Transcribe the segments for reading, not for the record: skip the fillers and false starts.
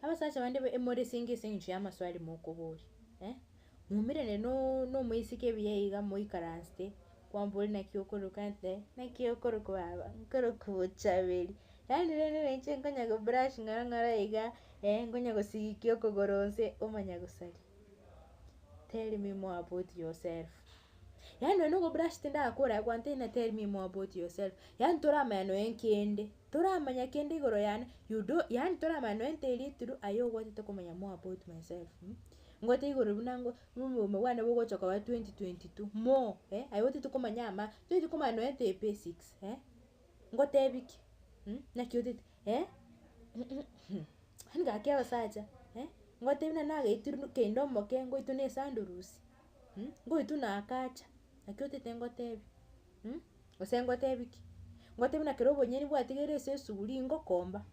Abasacha bande emore ase eng'encho ya amaswali mokoboria eh, moumerane no na omoiseke buya iga moikaransete, kwamboria naki okoroka nte naki okorokwa baba, nkorokwa Bochaberi, yaani rende na inche nkonya go brush ng'ora ng'ora iga, nkonya gosikia okogoro nse omanya gosaria. Tell me more about yourself. Yaani nonye na ogobrush tindakora gwantebia ng'a tell me more about yourself, yaani toramanya nonye kende, toramanya kende igoro yane, you do yaani toramanya nonye nteria true aye ogwatete komanya more about myself ngote igoro buna ngo buna obogima bwane bogocha koba 2022 more eh, aye otagete komanya ama totagete komanya nonye the basics eh, ngotebi ki naki otagete eh, yaani gaki abasacha eh, ngotebi buna nagaitirwe kende omoke ngoitwe na esandurusi. Ngoitwe na akacha, naki otete ngotebi gose ngotebi ki? Ngotebi buna kera obonyene bwatigaire ase esuguri ngokomba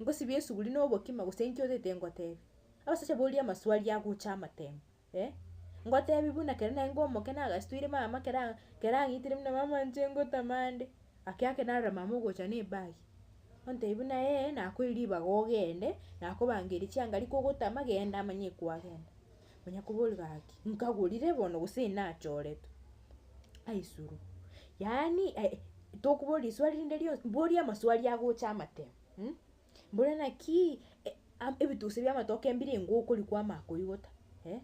ngosibia esuguri na obokima gose nki otete ngotebi? Abasacha boria amaswali agocha amatemo eh, ngotebi buna kero naenge omoke nagastoire mama kera kera ang'itire buna mama inche ngotama nde, ake ake narora mama ogocha na ebag, ontebia buna ee nakoire ribaga ogende, nakobangeire chianga rika ogotama genda amanye kwagenda. Manya koboria gaki, nkagorire bono gose nachoretwe? Aisuru, yaani tokoboria riswali rinde rionsi, boria amaswali agocha amatemo mbora naki ebitusa bia amatoke mbire ngokoria kwamanya koigota eh,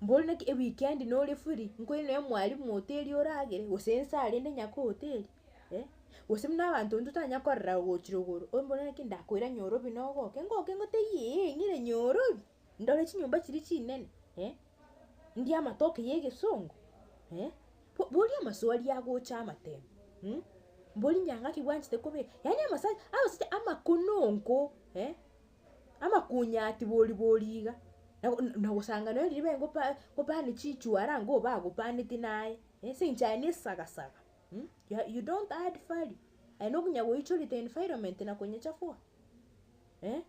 mbori naki ewikendi nore free, nkoire nonye mwalimu hoteli oragere gose nse arende nyaka hoteli eh, gose buna abanto intwe totanya korora gochia rogoro, ombore naki ndakoira nyorobi nogoke, ngoke ngotebie ee ng'ire nyorobi. Ndore chinyomba chiria chinene eh, ndie amatoke ya egesongo eh, bo boria amaswali agocha amatemo mbori nyang'aki bwanchete kobeka, yaani amasa abasacha amakononko eh, amakunyati bori bori iga, na na gosanga nonye riria bare ngopa ngopani chichwara nigo bagopaneti naye, ase eng'encho aye na esagasaga you don't add value, aye nokonya goichoria the environment na konyechafua eh.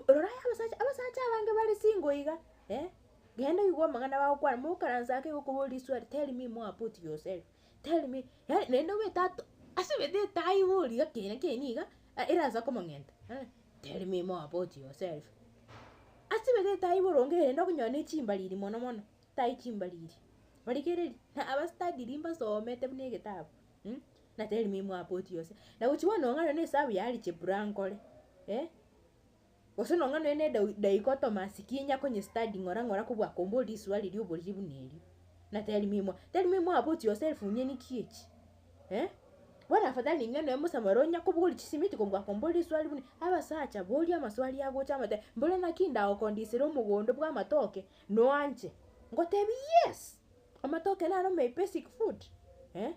Rora aye abasacha, abasacha abange bare single iga eh, genda oigwe amang'ana bagokwana, mokaranse ake igo okoboria riswali tell me more about yourself, tell me, yaani naende omanyete ato asibete etaiboria iga kere kende iga, erase komong'enta tell me more about yourself. Asibete etai boronge rende okonyora ne chimbariri mono mono, tai chimbariri, barigereria, na abastadiri mbasomete buna egetabu. Na tell me more about yourself. Na gochia bono nong'ana na esabu ya algebra nkore eh, gose nong'ana nonye na dichotomous ki nya konye study ng'ora ng'ora kobua komboria riswali ria oboriri buna erio. Na tell me more, tell me more about yourself nyeni ki echi eh. Bono afadhali ning'e nonye mosamaro onya kobogoria chisimiti kobua komboria riswali buna abasacha boria amaswali agocha amate mbore naki ndagokondisera omogondo bwa amatoke noanche, ngotebie yes. Amatoke naro my basic food eh,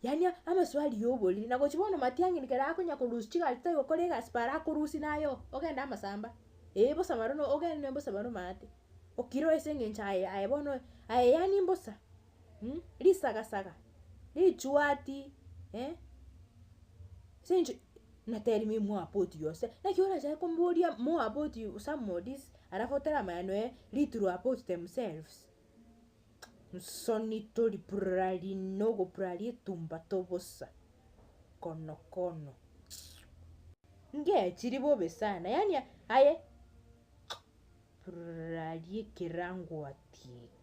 yaani amaswali ya oboriri na gochia bono matiang'i ekero akonya korusia chigari chitari gokora egasi para akorusia naye oo ogende amasamba, eh bosa marono ogende bosa marono maate, okire ase eng'encho aye aye bono aye yaani mbosa risagasaga, richwati eh, ase eng'encho na tell me more about yourself, naki orachake komboria more about you some of this alafu otaramanya noe little about themselves, nsoni tori purari nogopurari etumbato bosa, konokono, ngechiri bobe sana yaani aye purari ekerangwati eke.